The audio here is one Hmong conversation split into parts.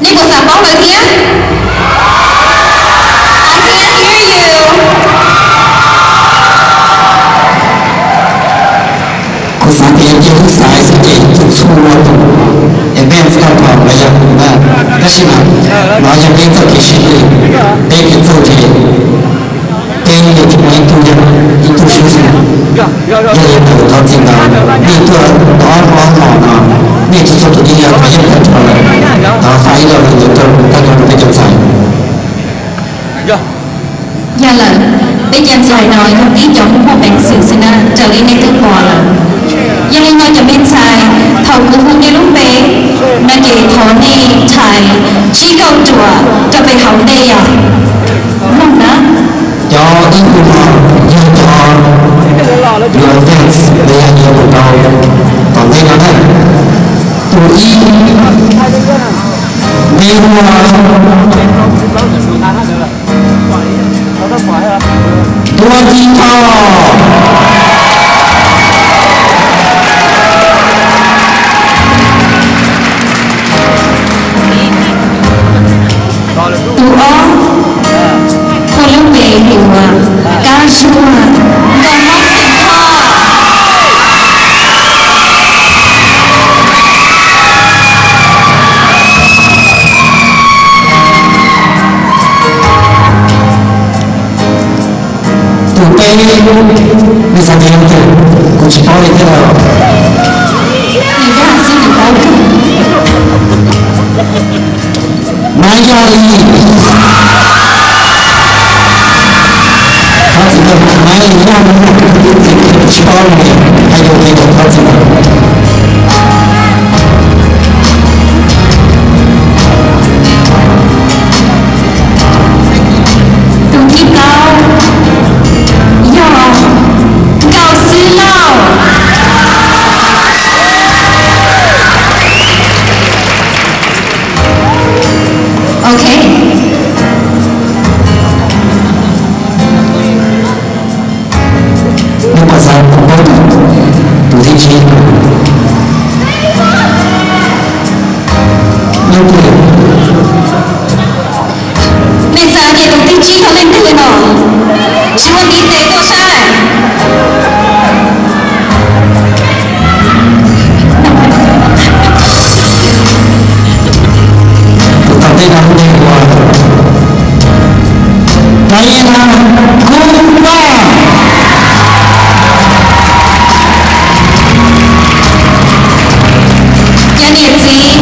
Nej puas xav paub lawv thiab? I can't hear you. Kuv xav tias yog wb xaiv xwb ces txhua txhua tus event tag nrho los yog, tab sis mas no yog peb txoj kev sib tw, peb kev txawj ces peb yeej tsis muaj ib tug yog ib tug swb xwb. Yog li ntawd thov txim ntawd, nej tuaj tau ob hnub ob hmo no, nej txhua txhua tus yeej yog tus yeej tag nrho lawm, thov xa ib lo lus ntawd rau tag nrho rau peb cov ntxhais. Yog lawm, peb cov ntxhais no yog ib cov muaj peev xwm xwb na, raws li nej twb pom lawm. Yog li no cov me ntxhais, thaum kuv hu nej lub npe no ces thov nej thaiv tsib kauj ruam rau pem hauv ntej yom. Mloog na. Cov ib hu no yog cov yuav dance los yog yuav mus rau tom ntej no na. Tus ib, npe hu ua Tuam Ci Thoj. Tus ob, hu lub npe hu ua Kab Zuag, nkauj Hmoob Xeem Thoj. Tus peb, nej xav tias yog leej twg? Kuv tsis paub li thiab lauj. Nws yog xwb nws paub kawg. Maiv Yaj Lis. Thov txim ntau, Maiv Yaj Lis, kuv tsis paub li, hais lus tsis tau, thov txim ntau. Tus thib plaub yog Nkauj Xwb Lauj. Ok. Neb puas xav paub tus thib tsib? Leej twg? Nej xav tias tus thib tsib yog leej twg no? Tsis ua ntiv tes tuaj saib. Tus tom ntej no lub npe hu ua Diana Cooper. Cov niam txiv,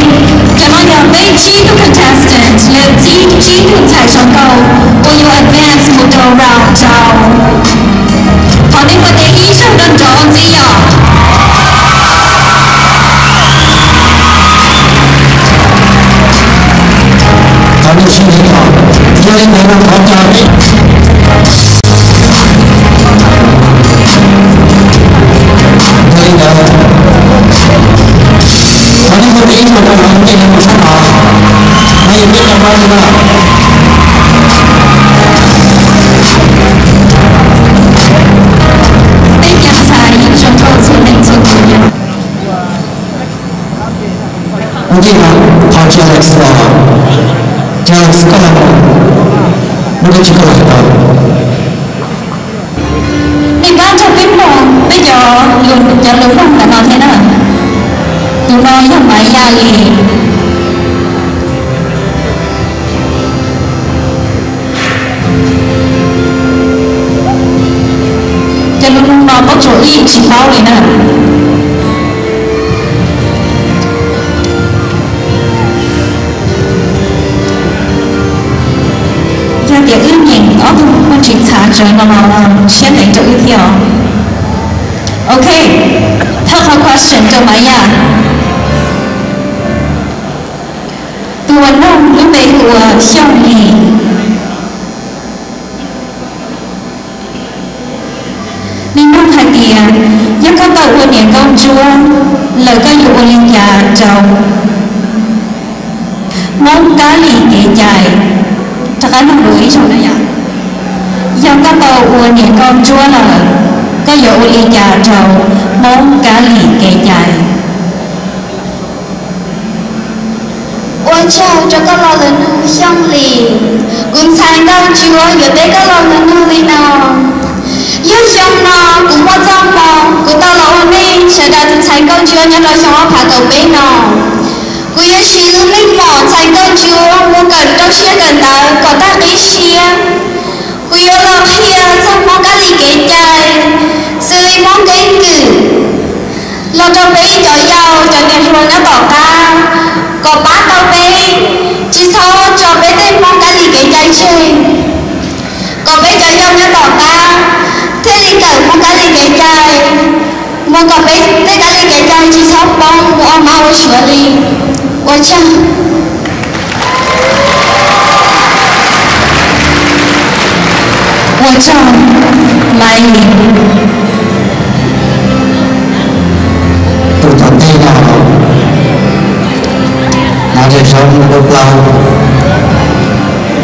cov no yog peb tsib tug contestant, lawv tsib, tsib tug ntxhais zoo nkauj uas yuav advance mus rau round rau. Thov nej ua tes ib zaug rau nrov ntxiv os. Thov nej sib ntsib os. Yog li ntawd no thov caw peb. Yog li ntawd, thov nej ua tes ib zaug rau lawv, nej mus sab tod, no yog peb cov pab ntawd. Peb cov ntxhais yeej zoo nkauj txhua leej txhua tus. Ua ntej no, thov Alex, Alex koj los, lub koj tsis koj los hais tau. Nej pab nrog peb mloog peb cov, cov lus mloog ntawm no thiab na. Tus no yog Maiv Yaj Lis. Cov lus mloog no paub tsuas ib yam tsis paub li na. Yog tias wb nyeem ob tug muaj tsis txhav tsawv no los siab ntev rau wb thiab os. Ok, thawj qhov question rau Maiv Yaj. Tus uas nug lub npe hu ua Xyooj Lis. Nej nug hais tias yog koj tau ua niam nkauj ntsuab lawm koj yuav ua li cas rau Hmoob Kab Lis kev cai? Rov qab nug dua ib zaug na yom. Yog koj tau ua niam nkauj ntsuab lawm, koj yuav ua li cas rau Hmoob Kab Lis kev cai? Ua Tsaug rau koj lo lus nug Xyooj Lis. Kuv ntxhais Nkauj Ntsuab yuav teb koj lo lus nug li no. Yog xyoo no kuv muaj txoj hmoo kuv tau los ua neej sawv daws tus ntxhais Nkauj Ntsuab nyob rau xyoo ob phav kaum peb no. Kuv yuav siv lub meej mom ntxhais Nkauj Ntsuab mus kawm rau siab kawm ntawv kom tag qib siab. Kuv yuav los qhia txog Hmoob kab li kev cai, xws li Hmoob keeb kwm, los rau peb cov yau cov niam hluas nyob tom qab, kom pab tau peb tsis txhob tso peb tej Hmoob kab li kev cai tseg, kom peb cov yau nyob tom qab thiaj li kawm Hmoob kab li kev cai, mus kom peb tej kab li kev cai tsis txhob poob mus ua mab ua suav li. Ua tsaug. Ua tsaug, Maiv Lis. Tus tom ntej no, hnav zes zaub npua plaub,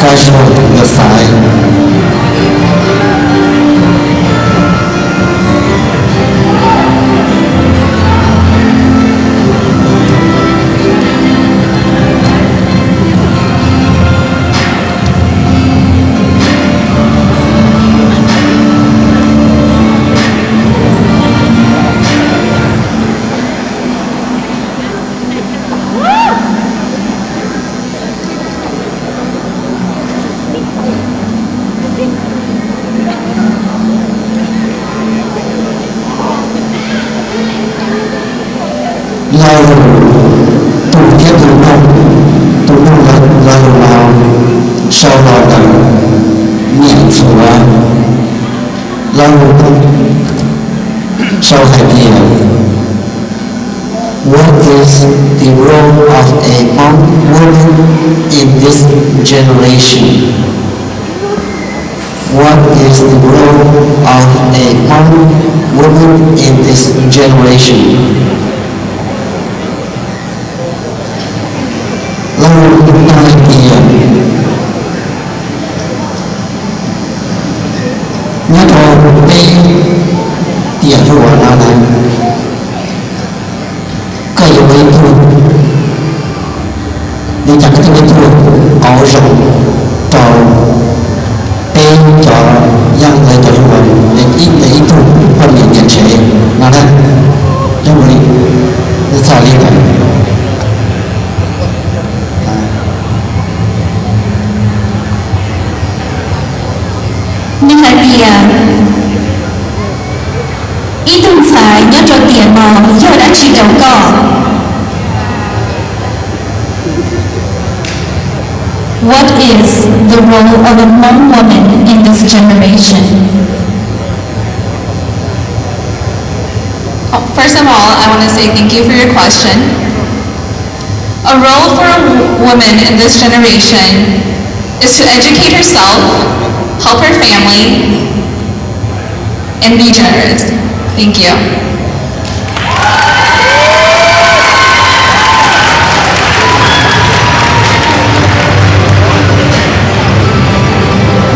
kab zuag yuav xaiv. Lo lus, tus thiab tus noog, tus noog lo lus no sau los ntawm niam ntxuav. Lo lus noog sau hais tias, What is the role of a Hmong woman in this generation? What is the role of a Hmong woman in this generation? Lo lus no hais tias, nyob rau peb tiam hluas no na, koj yuav ua ib tug, li cas koj thiaj ua ib tug qauv zoo rau peb cov young lawv cov hluas, ib, ib tug poj niam niam tsev no na. Zoo li, txhais li ntawd. Nws hais tias, ib tug ntxhais nyob rau tiam no yog dab tsi rau koj? What is the role of a Hmong woman in this generation? Oh, first of all, I want to say thank you for your question. A role for a w- woman in this generation is to educate herself, help her family, and be generous. Thank you.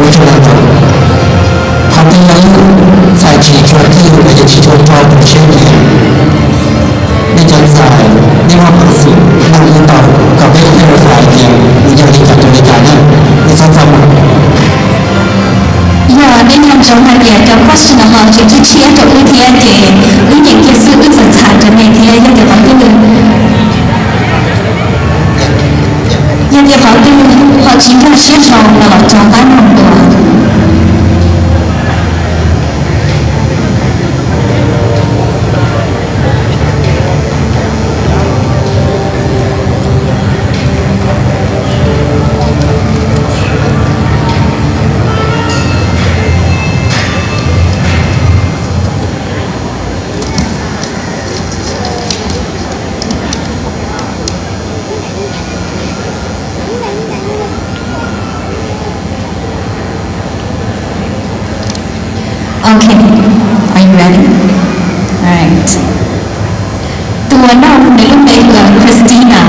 Ua tsaug ntau. Qhov twg yog ib tug ntxhais tsis tshua txwj los yog tsis tshua rau tus tsheb niam, nej cov ntxhais nej muaj peev xwm nug wb tau kom peb clarify tias nws yog li cas rau li cas na, nej txhob txaj muag. Yog nej nco ntsoov hais tias cov question no ho tseem tshiab tshiab rau wb thiab ces wb nyeem kiag xwb, wb txhais txhais rau nej thiab. Yog tias qhov twg, yog tias qhov twg ho tsis nkag siab zoo no los rov qab mloog dua. Okay, are you ready? All right. Tus uas nug nws lub npe hu ua Christina.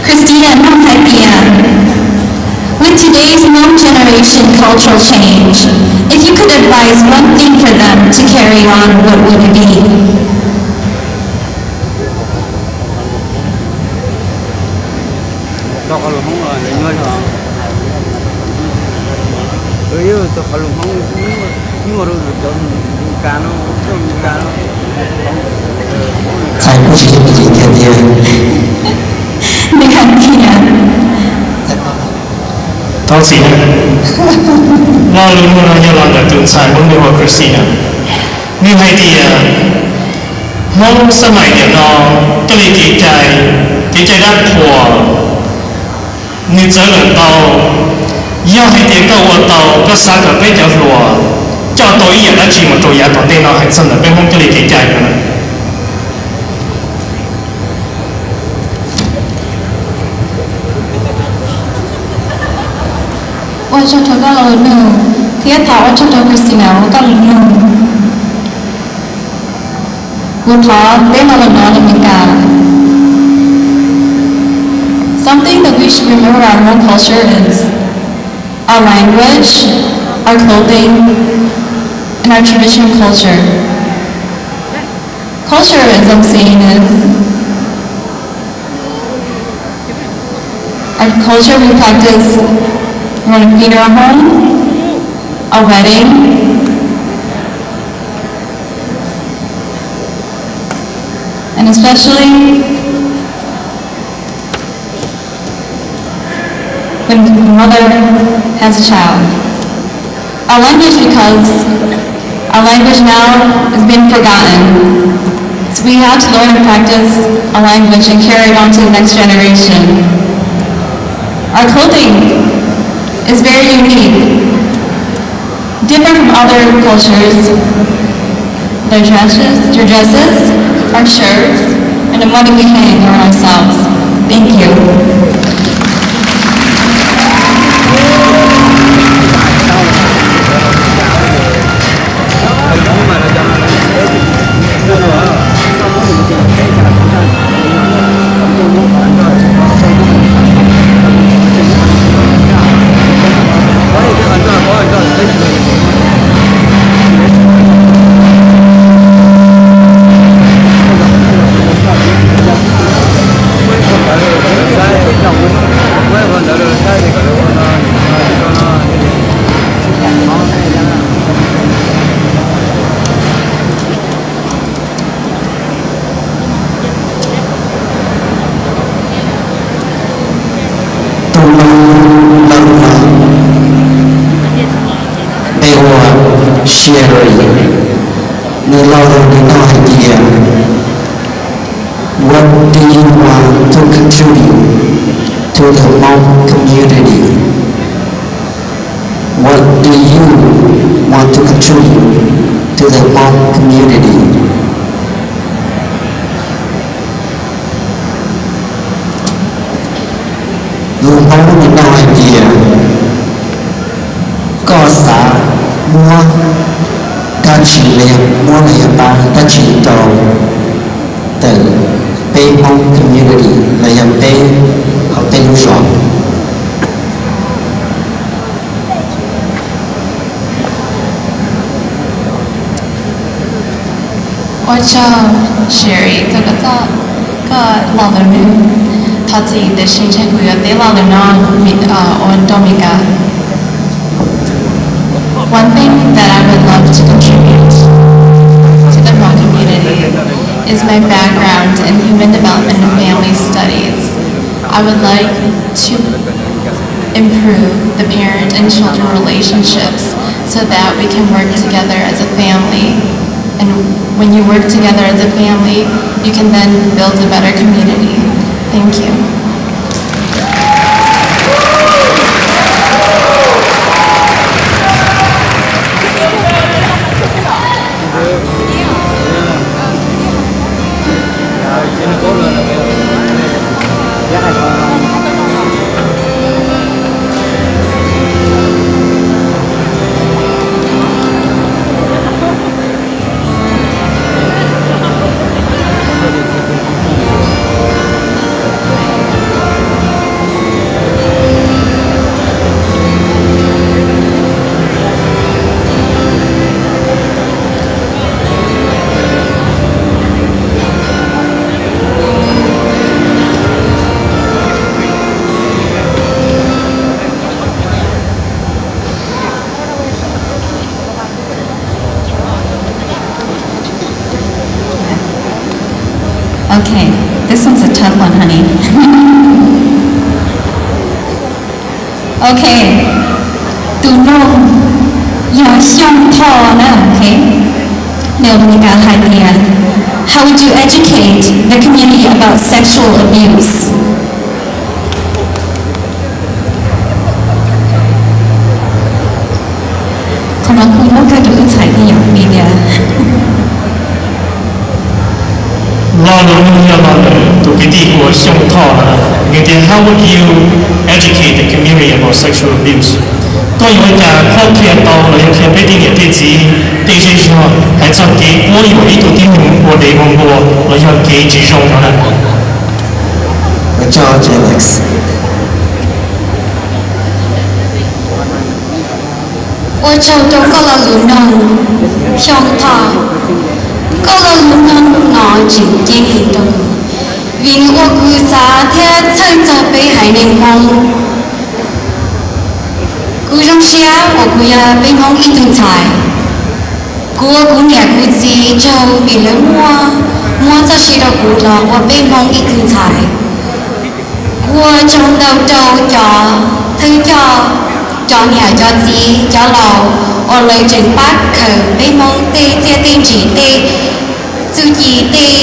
Christina nug hais tias, with today's Hmong generation cultural change, if you could advise one thing for them to carry on, what would it be? Tau qhov lus Hmoob los nyuaj zog. Tau qhov lus Hmoob nyuaj rau cov Meskas no, cov Meskas no. Txhais kuj tsis yog me ntsis tiag tiag. Thov txim. Lo lus no yog los ntawm tus ntxhais Hmoob npe hu ua Christina. Nws hais tias Hmoob xab mais tiam no, koj li kev cai, kev cai dab qhuas, nws txawv lawm ntau. Yog hais tias koj ua tau, koj xav kom peb cov hluas coj tau ib yam dab tsi mus rau yav tom ntej no hais txog ntawm peb Hmoob coj li kev cai no? Ua tsaug rau koj los nug, thiab thov ua tsaug rau Christina uas koj los nug. Kuv thov teb lo lus no rau Meskas. Something that we should remember about our Hmong culture is our language, our clothing, and our traditional culture. Culture, as I'm saying, is our culture we practice around a funeral home, a wedding, and especially when a mother has a child. Our language, because our language now has been forgotten. So we have to learn and practice our language and carry it on to the next generation. Our clothing is very unique, different from other cultures. Their dresses, their dresses, our shirts, and the money we hang on ourselves. Thank you. Tus hluas no npe hu ua Sherry, nws lo lus nws nug hais tias, What do you want to contribute to the Hmong community? What do you want to contribute to the Hmong community? Lus Hmoob nws nug hais tias, koj xav muab dab tsi los yog muab los yog pab dab tsi rau ntawm peb Hmoob community los yog peb hauv peb lub zos? Ua tsaug Sherry, koj, koj, koj lo lus nug. Thov txim tiam sis ntshe kuv yuav teb lo lus no ua rau Meskas. One thing that I would love to contribute to the Hmong community is my background in human development and family studies. I would like to improve the parent and children relationships so that we can work together as a family. And when you work together as a family, you can then build a better community. Thank you. This one's a tough one, honey. Ok, tus noog yog Xyooj Thoj na, ok. Nws ua li cas hais tias, How would you educate the community about sexual abuse? Qhov no kuj muab kawg rau wb txhais tias yog li tias, lo lus nug yog los ntawm tus kwv tij hu ua Xyooj Thoj no, nws tias, How would you educate the community about sexual abuse? Koj yuav ua cas qhuab qhia tau los yog qhia peb tej niam tej txiv tej zej zog hais txog kev quab yuam ib tug tib neeg ua dev ua npua los yog kev tsis zoo no na? Ua tsaug rau koj lo lus nug, Xyooj Thoj. Koj lo lus nug no tseem ceeb heev rau kuv, vim nws ua kuv xav thiab txhawj txog peb haiv neeg Hmoob. Kuv zoo siab uas kuv yog peb Hmoob ib tug ntxhais. Kuv ua kuv niam kuv txiv tsaug vim lawv muaj, muab txoj sia rau kuv los ua peb Hmoob ib tug ntxhais. Kuv ua tsaug ntau rau cov thawj coj, cov niam cov txiv cov laus uas lawv tseem pab khaws peb Hmoob tej txiaj tej ntsim tej txuj ci tej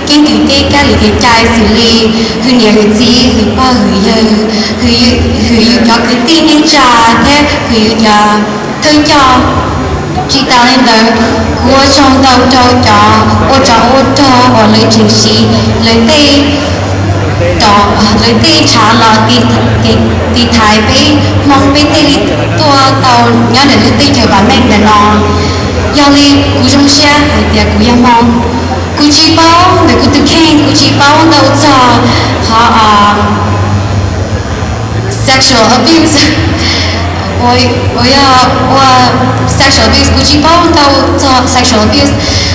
keeb kwm tej kab li kev cai xws li hwm niam hwm txiv hwm pog hwm yawg, hwm yus cov kwv tij neej tsa thiab hwm yus cov thawj coj. Tsis tas li ntawd, kuv ua tsaug ntau rau cov ua tsov ua rog uas lawv tseem siv lawv tej, lawv tej ntshav los tiv thaiv peb Hmoob peb thiaj li tuaj tau nyob ntawm lub teb chaws vam meej ntawm no. Yog li kuv zoo siab hais tias kuv yog Hmoob. Kuv tsis paub ntawm kuv tus kheej, kuv tsis paub ntau txog qhov sexual abuse, uas yog ua sexual abuse, kuv tsis paub ntau txog sexual abuse,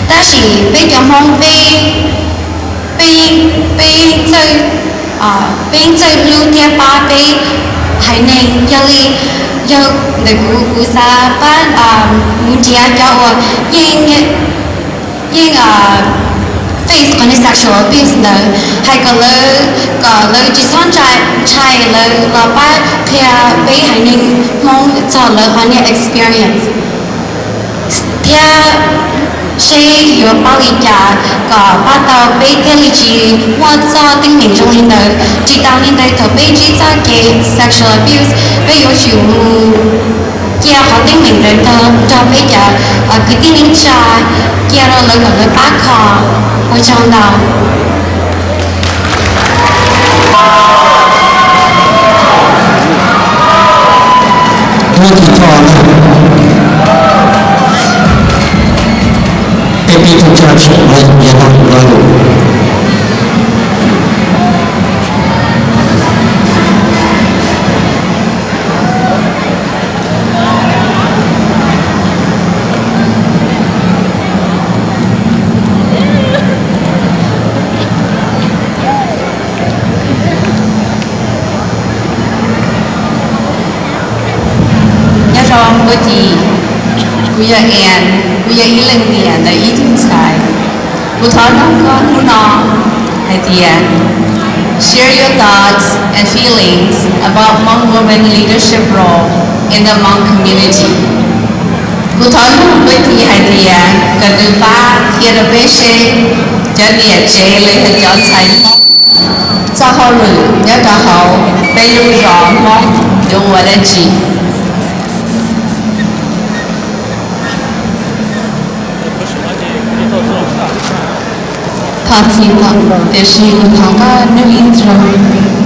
tab sis peb cov Hmoob peb, peb, peb yeej txawj, peb yeej txawj hlub thiab pab peb haiv neeg. Yog li, yog ntawm kuv, kuv xav pab mus nrhiav cov uas yeej, yeej face qhov sexual abuse ntawd, hais kom lawv, kom lawv tsis txhob ntshai, ntshai lawv los pab qhia peb haiv neeg Hmoob txog lawv qhov niag experience thiab seb yuav pab li cas kom pab tau peb thiaj li tsis muaj txoj teeb meem zoo li ntawd. Tsis tas li ntawd, thaum peb ntsib txoj kev sexual abuse, peb yuav tsum mus cia qhov teeb meem ntawd nrog peb cov kwv tij neej tsa, cia rau lawv kom lawv pab kho. Ua tsaug ntau. Hnub tim thoj na, peb pib thoob tsab tseem lawm yog no lo lus. Nyob zoo Npuaj Ci, kuv yog Ann, kuv yog ib leej niam ntawm ib tug ntxhais. Kuv thov nug koj hnub no hais tias, share your thoughts and feelings about Hmong women leadership role in the Hmong community. Kuv thov nug Npuaj Ci hais tias kom nws pab qhia rau peb seb cov niam tsev los yog cov ntxhais Hmoob txoj hauj lwm nyob rau hauv peb lub zos Hmoob yuav ua dab tsi. Thov txim, tiam sis kuv thov koj nug ib zaug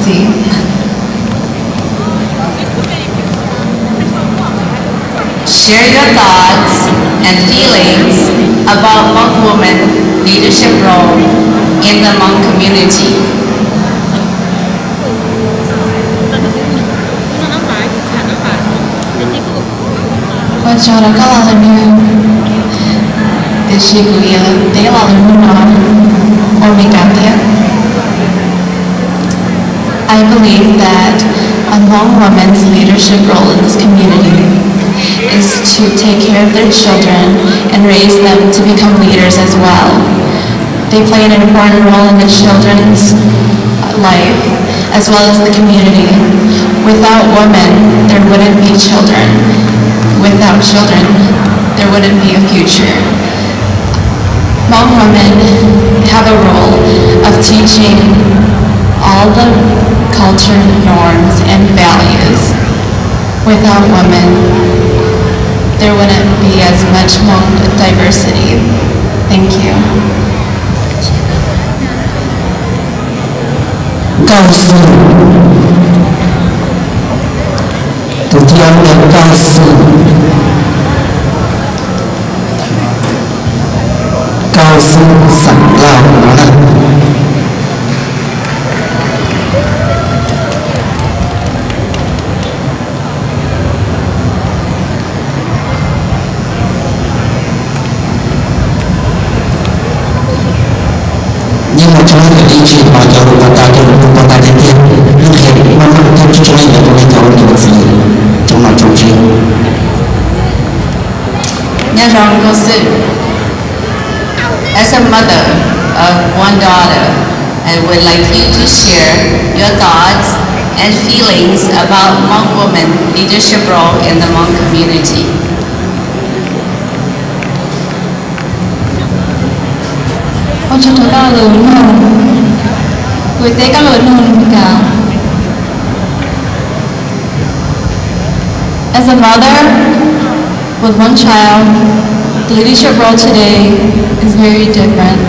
ntxiv. Share your thoughts and feelings about Hmong women leadership role in the Hmong community. Ua tsaug rau koj lo lus nug, tiam sis kuv yuav teb lo lus nug no ua Meskas thiab. I believe that a Hmong woman's leadership role in this community is to take care of their children and raise them to become leaders as well. They play an important role in the children's life as well as the community. Without women, there wouldn't be children. Without children, there wouldn't be a future. Hmong women have a role of teaching all the culture norms and values. Without women, there wouldn't be as much Hmong diversity. Thank you. Nkauj Xwm, tus thib ob ntawd Nkauj Xwm, Nkauj Xwm xeem Lauj no na. Nyob mus txog hnub tim ib tsis pom cov lus pov tas, cov lus pov tas tiag tiag, lub qhia maj maj thiab tsis tshua yeej cov tus neeg cov ua niam ua txiv, tsoom nom tsoom tswv. Nyob zoo Nkauj Xwm. As a mother of one daughter, I would like you to share your thoughts and feelings about Hmong women leadership role in the Hmong community. Ua tsaug rau koj lus nug, kuv teb koj lus nug li cas. As a mother with one child, the leadership role today is very different.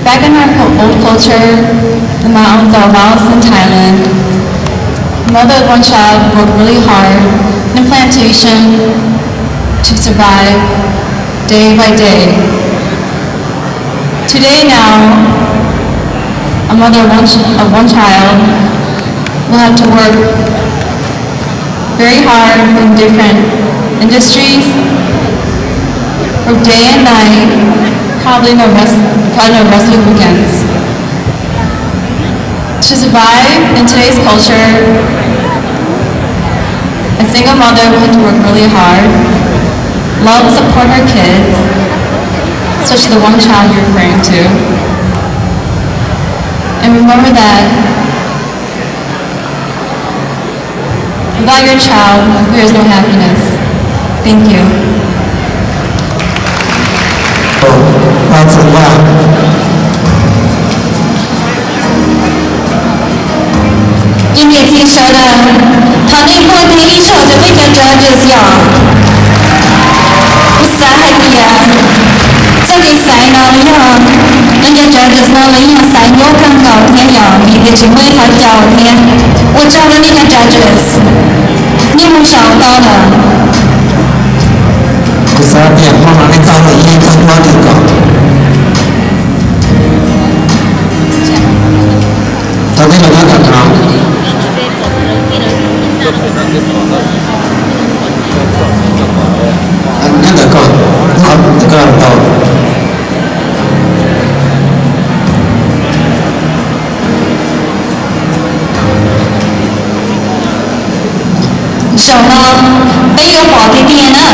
Back in our cul- old culture, the Ma'oz Tsav Vaos in Thailand, mother of one child worked really hard in plantation to survive day by day. Today now, a mother of one, ch- of one child will have to work very hard in different industries, work day and night, probably no rest, probably no rest of the weekends. To survive in today's culture, a single mother will have to work really hard, love and support her kids, especially the one child you're referring to. And remember that without your child, there is no happiness. Thank you. Ib niam txiv sawv daws, thov nej quaj tig ib zaug rau peb cov judges yom. Kuv xav hais tias txoj kev xaiv no yog, nej cov judges no los yeej yog xaiv nyuaj kawg nkaus thiab yom, vim tias tsis muaj ib qhov caus thiab. Ua tsaug rau nej cov judges, nej mus zaum tau lawm. Kuv xav tias hmo no nej txoj hlub yeej txog ntua kawg nkaus. Tau peb los nyob tom no. Nyob ntawm koj, ntawm koj tau. Zaum no peb yuav pom tiag tiag na,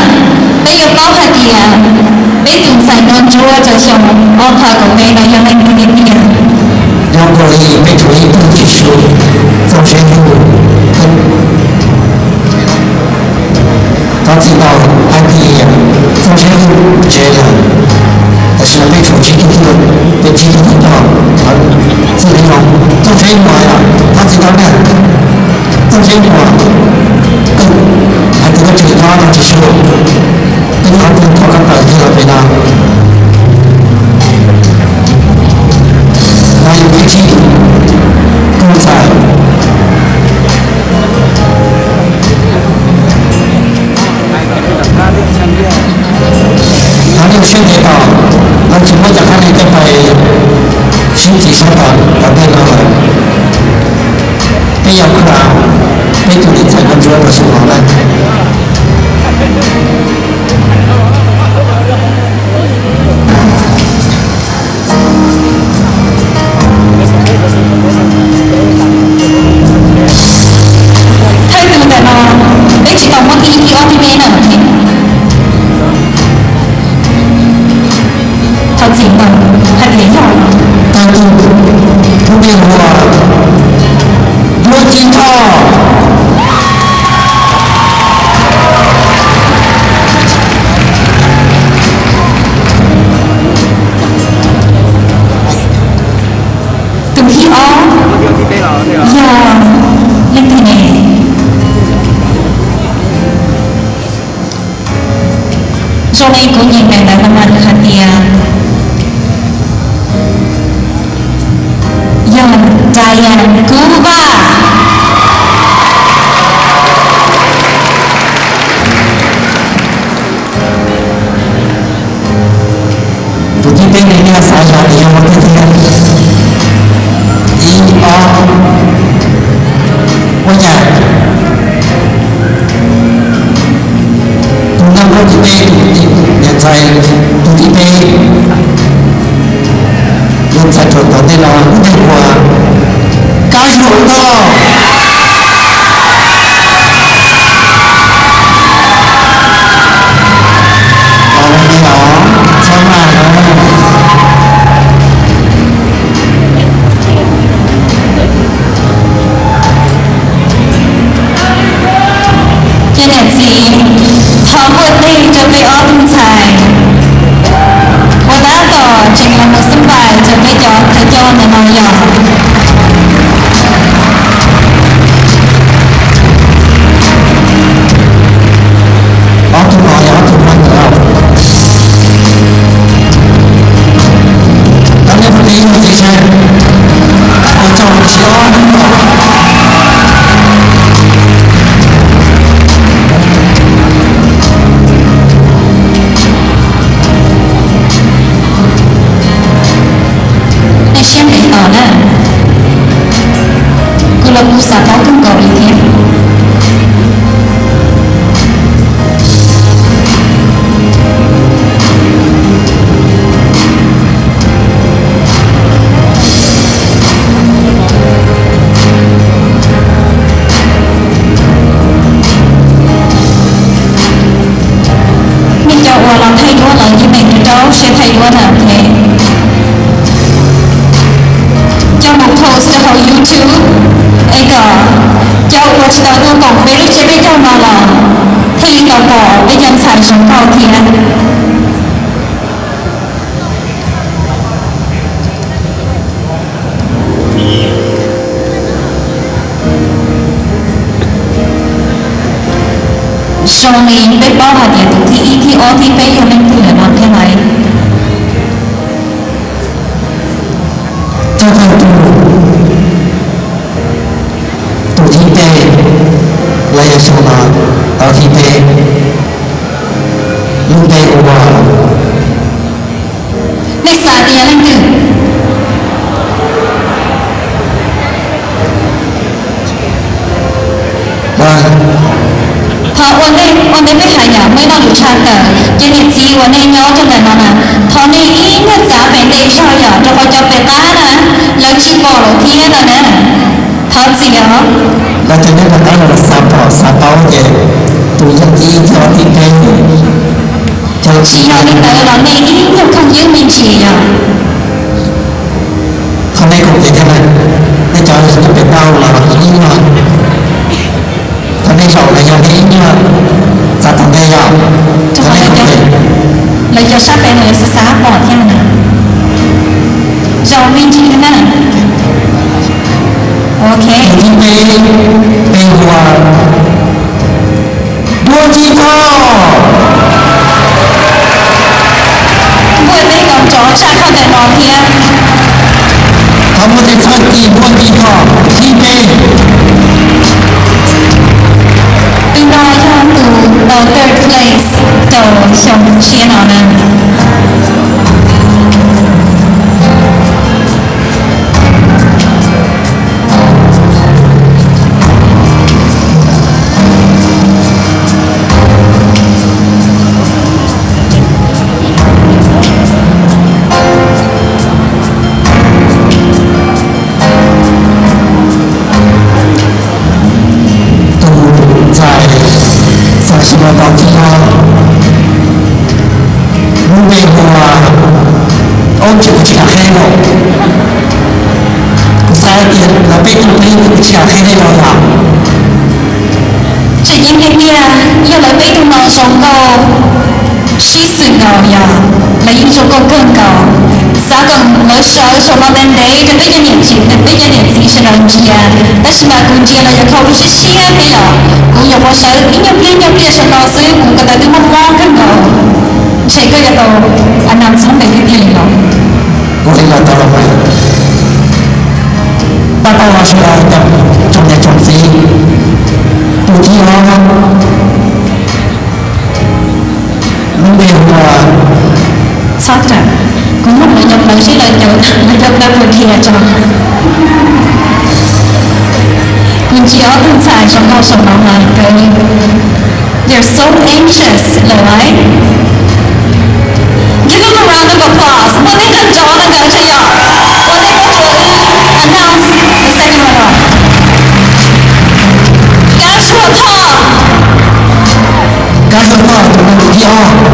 peb yuav paub hais tias peb tus ntxhais nkauj ntsuab rau xyoo ob phav kaum peb no yog leej twg tiag tiag. Nyob ua li peb tshuav ib tug Tswv Yexus txoj sab lug, thov txim ntau hais tias txoj sab lug tsev lawm, tam sim no peb tshuav tsib tug, peb tsib tug tod, txij li no txoj sab lug los thov txim ntau na. Txoj sab lug, hais tias koj tseem nyob no tsis sub, peb nyob tus thoj koj tawm tig los pem no. No yog peb tsib tus tub ntxhais. Thov nej ua siab ntev tos, lawv tsis muab cov khaub lig coj pais sib txiv sab tod tom ntej no lawm. Peb yuav kho peb tus niam ntxhais nkauj ntsuab rau saum no na. Thawj tus ntawm no, peb tsis tau muab thib ib thib ob thib peb na. Tej huas, Duab Ci Thoj. Tus thib ob yog leej twg ne? Zoo li kuv nyeem daim ntawv no mas nws hais tias yog Diane Kub Vaj. Tus thib peb ne, nej xav yog tias yog tiag tiag. Ib ob, ua cas tus naj npawb thib peb, niam ntxhais tus thib peb, niam ntxhais ruam tom ntej no lub npe hu ua Kab Zuag Toj. Los li os, txhob maj os. Ces niam txiv, thov npuaj teg rau peb ob tug ntxhais uas tab tom tseem los mus xub npais rau peb cov thawj coj ntawm no yog. Ob tug no yog ob tug poj niam. Koj nej puas teb yog txiv saib, ua tsaug tsis ob hnub no. Nej siab ntev tos na, kuv los kuv xav paub kawg nkaus li thiab. Nej cov uas los thaij duab los yeej meem rau siab thaij duab na, ok. Coj mus post rau hauv YouTube es kom cov uas tsis tau tuaj koom peb lub tsiab peb caug no los thiaj li tau pom peb cov ntxhais zoo nkauj thiab. Zoo li peb paub hais tias tus thib ib, thib ob, thib peb yog leej twg lawm no thiab lauj? Coj tau tus, tus thib peb, los yog xyoo no tau thib peb, lub npe hu ua, nej xav tias yog leej twg? Thov ua ntej, ua ntej peb hais yom, muaj ib lo lus tshaj tawm, cov niam txiv uas nej nyob rau ntawm no na, thov nej ib nyuag txav pem ntej zog yom, rau qhov cov pem qab na, lawv tsis pom lawm thiab no na. Thov txim os. Lawv cov nyob pem qab los xav pom xav paub ces tus yog thib ib, thib ob, thib peb. Tsis yog li ntawd los nej ib nyuag khaub ncaws me ntsis yom. Thov nej koom tes thiab na, nej cov nyob pem qab los ib nyuag, thov nej zaum los yog nej ib nyuag txav tom ntej yom. Thov nej koom tes. Lawv cov sab pem no lawv xav xav pom thiab na. Zaum me ntsis na. Ok. Tus thib peb, peb hu ua Duab Ci Thoj. Npuaj teg kom nrov tshaj qhov ntawm no thiab. Thov muaj tej txhawb ci Duab Ci Thoj thib peb. Tus no yog tus tau third place rau xyoo tshiab no na. Tus ntxhais txais xyoo no tau thib ob, Tias lawv peb tug peb tug tsis yog qhia nej los yog? Tseem ceeb tiag tiag, yog lawv peb tug no zoo nkauj sib xws nkaus yog lawv yeej zoo nkauj kawg nkaus. Xav kom lawv sawv saum no ntev ntev rau peb cov niam txiv, peb cov niam txiv sawv daws ntsia. Tab sis mas kuv ntsia los yuav kho lub siab siab thiab yom. Kuv yuav qhuav sawv ib nyuag pliag nyuag pliag saum no xwb, kuv ko taw twb mob mob kawg nkaus. Ntshe koj yuav tau announce ntawm ib pliag no. Kuv hais los tau los mas. Pab pab los sawv daws cov tsoom niam tsoom txiv, tus thib ob, lub npe hu ua Txhob Rawm. Kuv muab lawv cov plawv seb lawv cov, lawv cov plawv puas dhia tso. Kuv ntsia ob tug ntxhais zoo nkauj saum no mas they're so anxious lawm lauj. Give them a round of applause. Muab tej kawg nrov no nkawd thiaj yog, ua tej kawg nrov announce the second runner-up. Kab Suab Thoj. Kab Suab Thoj tus no tus thib ob.